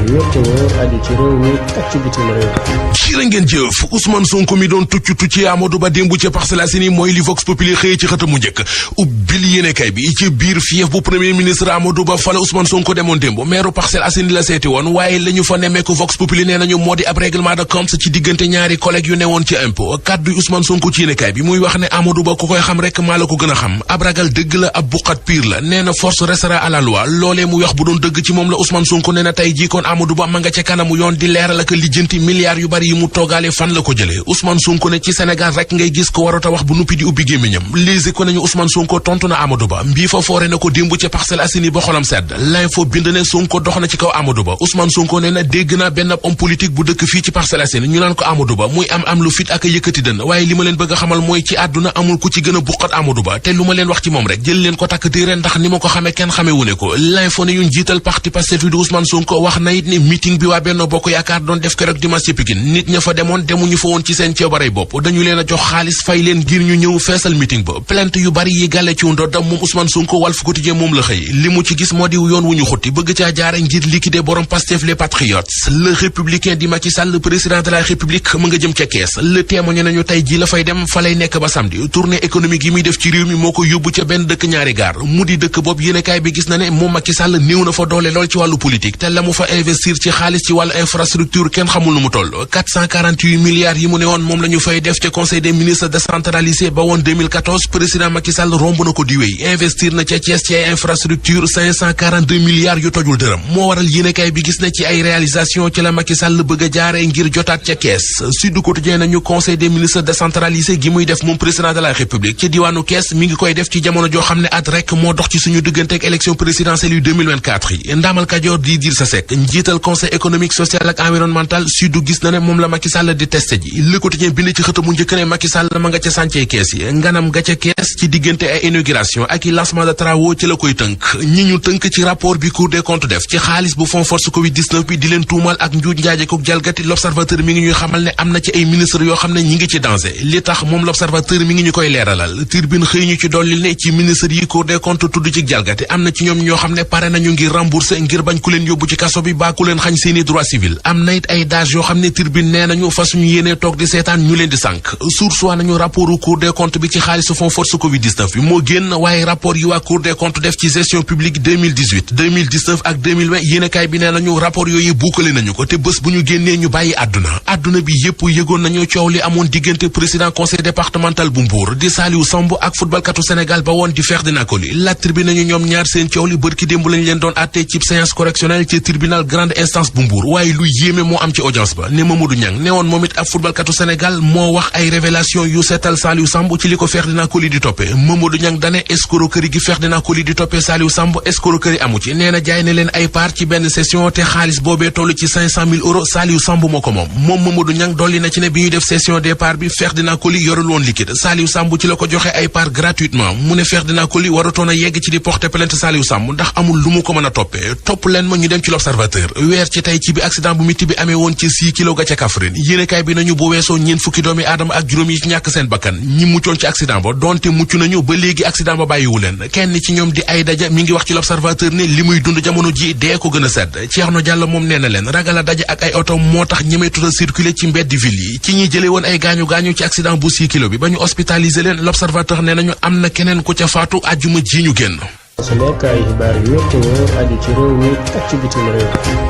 yu wér te wóor aju ci réew mi ak ci bitim réew. jërë ngeen jëf Ousmane Sonko mi doon tucc Amadou Ba démb ca Parcelles Assainies mooy li Vox Populi xëy ci xëtam mu njëkk ubbil yéenekaay bi ci biir fief bu premier ministre Amadou Ba fa la Ousmane Sonko demoon démb maire Parcelles Assainies la seeti woon waaye la ñu fa nemmeeku Vox Populi nee nañu moo di ab règlement de compte ci diggante ñaari collègues yu newoon ci impôt kaddu Ousmane Sonko ci yéenekaay bi muy wax ne Amadou Ba ku koy xam rek maa la ko gën a xam ab ragal dëgg la ab buqat pire la nee na force restera à la loi loolee mu wax bu doon dëgg ci moom la Ousmane Sonko nee na tey jii kon Amadou Ba ma nga ca kanamu yoon di leeral ak lijjanti milliards yu bari yi mu toogaale fan la ko jëlee Ousmane Sonko ne ci Sénégal rek ngay gis ko warata wax bu nuppi di ubbi gémmiñam Les Échos nañu Ousmane Sonko tontu na Amadou Ba mbii fa foore na ko démb ca Parcelles Assainies ba xolam sedd L'Info bind ne Sonko dox na ci kaw Amadou Ba Ousmane Sonko nee na dégg naa benn homme politique bu dëkk fii ci Parcelles Assainies ñu naan ko Amadou Ba muy am lu fit ak a yëkkati dën waaye li ma leen bëgg a xamal mooy ci àdduna amul ku ci gën a buqat Amadou Ba te lu ma leen wax ci moom rek jël leen ko takk téere ndax ni ma ko xamee kenn xamee wune ko L'Info ne ñu njiital parti Pastef di Ousmane Sonko wax na it ne meeting bi waa Benno Bokk Yaakaar doon def keroog dimanche ci Pikine nit ña fa demoon demuñu fa woon ci seen coobarey bopp dañu leen a jox xaalis fay leen ngir ñu ñëw feesal meeting ba plainte yu bari yi gàlle ci ndoddam moom Ousmane Sonko Walf Quotidien moom la xëy li mu ci gis moo di yoon wu ñu xutti bëgg caa jaare ngir liquider borom Pastef les patriotes le républicain di Macky Sall président de la République mu nga jëm ca kees le témoigné nañu tey ji la fay dem fa lay nekk ba samedi tournée économique yi muy def ci réew mi moo ko yóbbu ca benn dëkk ñaari gaar mu di dëkk boobu yéenekaay bi gis na ne moom Macky Sall néew na fa doole lool ci wàllu politique te la mu fa investir ci xaalis ci wàllu infrastructure kenn xamul nu mu toll 448 milliards yi mu ne woon moom la ñu fay def ca conseil des ministres décentralisé ba woon 2014 président Macky Sall romb na ko di wéy investir na ca Thiès ci ay infrastructure 542 milliards yu tojul dërëm moo waral yéenekaay bi gis na ci ay réalisation ci la Macky Sall bëgg a jaare ngir jotaat ca kees Sud Quotidien nañu conseil des ministres décentralisé gi muy def moom président de la République ci diwaanu kees mi ngi koy def ci jamono joo xam ne at rek moo dox ci suñu diggante ak élection présidentielle yu 2024 yi Ndamal Kajoor di Idrissa Seck njiital conseil économique social ak environnemental Sud gis na ne moom la Macky Sall di testé ji Le Quotidien bind ci xëtamu njëkk ne Macky Sall ma nga ca sàncee kees yi nganam ga ca kees ci diggante ay inauguration ak i lancement de travaux ci la koy tënk ñi ñu tënk ci rapport bi Cour des comptes def ci xaalis bu fonds force Covid-19 bi di leen tuumal ak njuuj njaaje ko jalgati L'Observateur mi ngi ñuy xamal ne am na ci ay ministre yoo xam ne ñi ngi ci danger li tax moom L'Observateur mi ngi ñu koy leeralal Tribune xëy ñu ci dollil ne ci ministre yi Cour des comptes tudd ci jalgati am na ci ñoom ñoo xam ne pare nañu ngir rembourser ngir bañ ku leen yóbbu ci kaso bi baa ku leen xañ seeni droit civil am na it ay dage yoo xam ne Tribune nee nañu fa suñu yéenee toog di seetaan ñu leen di sànk Source A nañu rapportu Cour des comptes bi ci xaalisu fonds force Covid-19 bi moo génn waaye rapport yi waa Cour des comptes def ci gestion publique 2018 2019 ak 2020 yéenekaay bi nee nañu rapport yooyu buukale nañu ko te bés bu ñu génnee ñu bàyyi àdduna bi yépp yëgoon nañu coow li amoon diggante président conseil départemental bu Mbour di Saliou Samb ak footballkatu Sénégal ba woon di Ferdinand Coly La Tribune nañu ñoom ñaar seen coow li bërki démb lañ leen doon àtte ci séance correctionnelle ci tribunal grande instance bu Mbour waaye lu yéeme moo am ci audience ba ne Mamadou Niang ne woon moom it ab footballkatu Sénégal moo wax ay révélation yu seetal Saliou Samb ci li ko Ferdinand Coly di toppee Mamadou Niang dane escroquerie gi Ferdinand Coly di toppee Saliou Samb escroquerie amu ci nee na jaay ne leen ay part ci benn session te xaalis boobee toll ci 500 000 euros Saliou Samb moo ko moom Mamadou Niang dolli na ci ne bi ñuy def session des parts bi Ferdinand Coly yorul woon liquide Saliou Samb ci la ko joxe ay part gratuitement mu ne Ferdinand Coly waratoon a yegg ci di porter plainte Saliou Samb ndax amul lu mu ko mën a toppee topp leen ma ñu dem ci L'Observateur weer ci tey ci bi accident bu mitti bi amee woon ci 6 kilo ga ca Kaffrine yéenekaay bi nañu bu weesoo ñeen fukki doomi aadama ak juróom yi ci ñàkk seen bakkan ñi muccoon ci accident ba donte mucc nañu ba léegi accident ba bàyyiwu leen kenn ci ñoom di ay daja mi ngi wax ci L'Observateur ne li muy dund jamono ji dee ko gën a sedd Thierno Diallo moom nee na leen ragal a daja ak ay oto moo tax ñemeetut a circuler ci mbeddi ville yi ci ñi jëlee woon ay gaañu-gaañu ci accident bu 6 kilo bi ba ñu hospitalisé leen L'Observateur nee nañu am na keneen ku ca faatu àjjuma ji ñu génn su nekk ay xibaar yu wér te wóor aju ci réew mi ak ci bitim réew